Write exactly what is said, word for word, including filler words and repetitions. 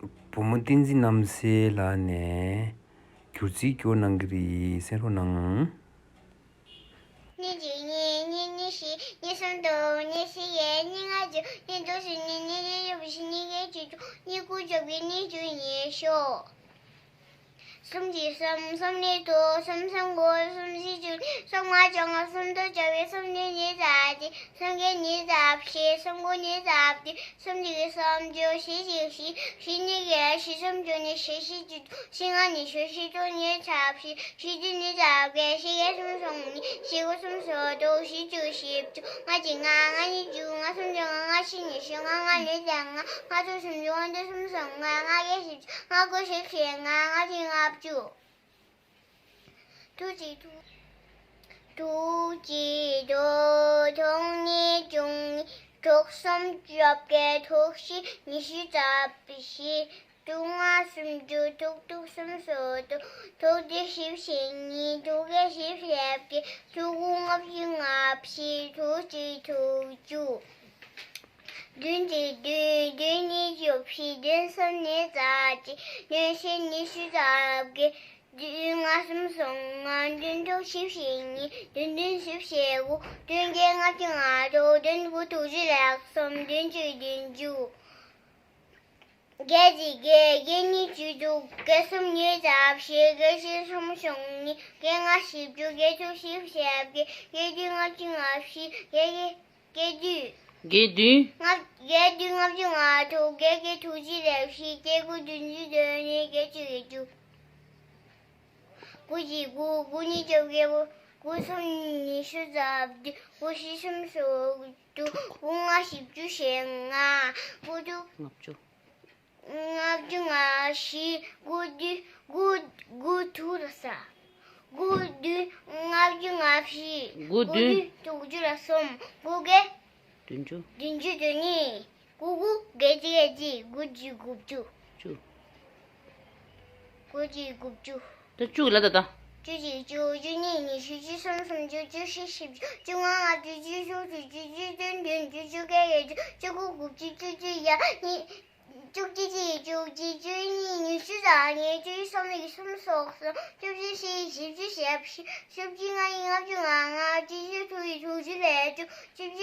བུ་མོ་བསྟན་འཛིན་རྣམ་གསལ་ལགས་ནས་སྒྱུར་རྩིས་སྐྱོར་གནང་གི་རེད། གསན་རོགས་གནང་། གཉིས་གཅིག་གཉིས་གཉིས་གཉིས་བཞི་གཉིས་གསུམ་དྲུག་གཉིས་བཞི་བརྒྱད་གཉིས་ལྔ་བཅུ་གཉིས་དྲུག་བཞི་གཉིས་གཉིས་བརྒྱད་བཞི་གཉིས་བརྒྱད་ཅུ་དྲུག་གཉིས་དགུ་བཅུ་བརྒྱད་གཉིས་བཅུ་ཉི་ཤུ། གསུམ་གཅིག་གསུམ་གསུམ་གཉིས་དྲུག་གསུམ་གསུམ་དགུ་གསུམ་བཞི་བཅུ་གསུམ་ལྔ་བཅོ་ལྔ་གསུམ་དྲུག་བཅུ་བཞི་གསུམ་བདུན་ཉི་ཤུ་རྩ་གཅིག་གསུམ་བརྒྱད་ཉི་ཤུ་རྩ་བཞི་གསུམ་དགུ་ཉི་ཤུ་རྩ་བདུན་གསུམ་གཅིག་གསུམ་བཅུ་བཞི་གཅིག་བཞི་བཞི་གཉིས་བརྒྱད་བཞི་གསུམ་བཅུ་གཉིས་བཞི་བཞི་བཅུ་དྲུག་བཞི་ལྔ་ཉི་ཤུ་བཞི་དྲུག་ཉི་ཤུ་རྩ་བཞི་བཞི་བཅུ་ཉི་ཤུ་རྩ་བརྒྱད་བཞི་བརྒྱད་སུམ་ཅུ་སོ་གཉིས་བཞི་དགུ་སུམ་ཅུ་སོ་དྲུག་བཞི་བཅུ་བཞི་བཅུ་ལྔ་གཅིག་ལྔ་ལྔ་གཉིས་བཅུ་ལྔ་གསུམ་བཅུ་ལྔ་ལྔ་བཞི་ཉི་ཤུ་ལྔ་ལྔ་ལྔ་བརྒྱད་ལྔ་ལྔ་དྲུག་སུམ་ཅུ་ལྔ་བདུན་སུམ་ཅུ་སོ་ལྔ་ལྔ་བརྒྱད་བཞི་བཅུ་ལྔ་དགུ་བཞི་བཅུ་ལྔ་ལྔ་བཅུ་ལྔ་བཅུ། དྲུག་གཅིག་དྲུག་དྲུག་གཅིག་དྲུག་དྲུག་གཉིས་བཅུ་གཉིས་དྲུག་གསུམ་བཅོ་བརྒྱད་དྲུག་བཞི་ཉི་ཤུ་རྩ་བཞི། དྲུག་ལྔ་སུམ་ཅུ། དྲུག་དྲུག་སུམ་ཅུ་སོ་དྲུག་དྲུག་བདུན་བཞི་བཅུ་ཞེ་གཉིས། དྲུག་བརྒྱད་བཞི་བཅུ་ཞེ་བརྒྱད། དྲུག་དགུ་ལྔ་བཅུ་ང་བཞི། དྲུག་གཅིག་དྲུག་ཅུ། བདུན་གཅིག་བདུན། བདུན་གཉིས་བཅུ་བཞི། བདུན་གསུམ་ཉི་ཤུ་རྩ་གཅིག་བདུན་བཞི་ཉི་ཤུ་རྩ་བརྒྱད། བདུན་ལྔ་སུམ་ཅུ་སོ་ལྔ། བདུན་དྲུག་བཞི་བཅུ་ཞེ་གཉིས། བདུན་བདུན་བཞི་བཅུ་ཞེ་དགུ། བདུན་བརྒྱད་ལྔ་བཅུ་ང་དྲུག་བདུན་དགུ་དྲུག་ཅུ་རེ་གསུམ། བདུན་བཅུ་བདུན་ཅུ། བརྒྱད་གཅིག་བརྒྱད། བརྒྱད་གཉིས་བཅུ་དྲུག་བརྒྱད་གསུམ་ཉི་ཤུ་རྩ་བཞི། བརྒྱད་བཞི་སུམ་ཅུ་སོ་གཉིས། བརྒྱད་ལྔ་བཞི་བཅུ། བརྒྱད་དྲུག་བཞི་བཅུ་ཞེ་བརྒྱད། བརྒྱད་བདུན་ལྔ་བཅུ་ང་བཞི། བརྒྱད་བརྒྱད་བརྒྱད་བདུན། བརྒྱད་བདུན། ལྔ་བརྒྱད་བདུན་ལྔ་བཅུ་ང་དྲུག་བརྒྱད་བརྒྱད་དྲུག་ཅུ་རེ་བཞི། བརྒྱད་དགུ་བདུན་ཅུ་དོན་གཉིས། བརྒྱད་བཅུ་བརྒྱད་ཅུ། དགུ་གཅིག་དགུ། དགུ་གཉིས་བཅོ་བརྒྱད། དགུ་གསུམ་ཉི་ཤུ་རྩ་བདུན། དགུ་བཞི་སུམ་ཅུ་སོ་དྲུག་དགུ་ལྔ་བཞི་བཅུ་ཞེ་ལྔ། དགུ་དྲུག་ལྔ་བཅུ། ལྔ་བཅུ་ང་བཞི། དགུ་བདུན། དགུ་དགུ་དྲུག་ལ་ས། དགུ་བདུན་ལྔ་བཅུ་ང་བཞི། དགུ་བདུན། དགུ་བདུན་དྲུག་ཅུ་ལ་གསུམ། དགུ་བརྒྱད། བདུན་ཅུ། བདུན་ཅུ་དོན་གཉིས། དགུ་དགུ་བརྒྱད་གཅིག་བརྒྱད་གཅིག་དགུ་གཅིག་དགུ་བཅུ། བཅུ། དགུ་གཅིག་དགུ་བཅུ། ད་བཅུ་ལ་ད་ད། བཅུ་གཅིག་བཅུ། བཅུ་གཉིས་ཉི་ཤུ། བཅུ་གསུམ་སུམ་ཅུ། བཅུ་བཞི་བཞི་བཅུ། བཅུ་ལྔ་ལྔ་བཅུ། བཅུ་དྲུག་དྲུག་ཅུ། བཅུ་བདུན་བདུན་ཅུ། བཅུ་དགུ་བརྒྱད་ཅུ། བཅུ་དགུ་དགུ་བཅུ། བཅུ་བཅུ་ཡ་གཉིས། བཅུ་གཅིག་གཅིག་བཅུ་གཅིག་བཅུ་གཉིས་ཉི་ཤུ་རྩ་གཉིས། བཅུ་གསུམ་ཉི་ཤུ་སོ་གསུམ། བཅུ་བཞི་བཞི་བཞི་བཅུ་ཞེ་བཞི། བཅུ་བཞི་ལྔ་ཉིས་ལྔ་བཅུ་ང་ལྔ། བཅུ་བཅུ་དྲུག་ཡི་དྲུག་ཅུ་རེ་བཅུ། བཅུ་བཅུ།